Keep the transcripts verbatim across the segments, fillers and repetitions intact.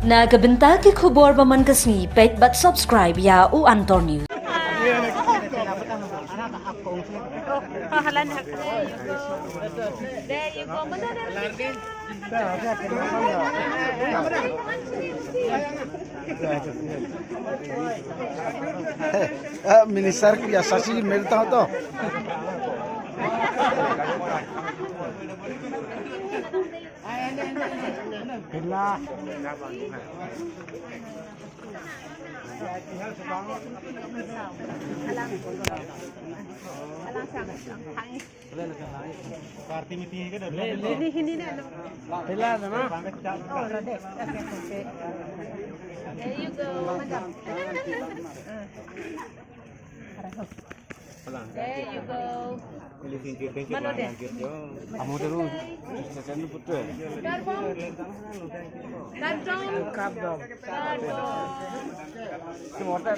Na ka bynta ki khubor ba man ka sngi, peit bad subscribe ïa u Antor News. Minister ki ya sasi mere ta to. Party meeting ka dah. Ini, ini dah. Pila nama? Oh, dah deh. There you go, madam. There you go. Mana deh? Kamu terus. Karbon. Karbon. Karbon. Karbon.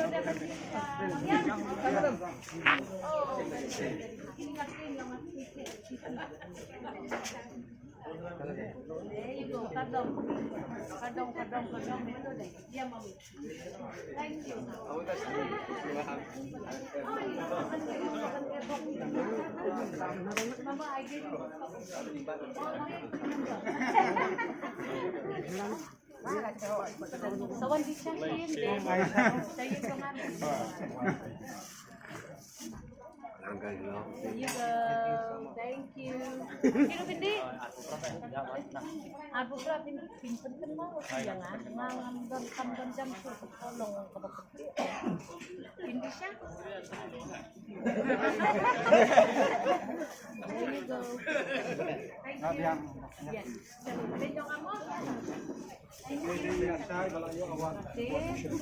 There you go. Thank you. Kira bindi. Abu kira bindi. Bindi kan mau yang ah. Ngang don kam don jam tu. Tolong kaba kecil. Bindi sya. There you go. Thank you. Yes. Bindi kamu. Thank you.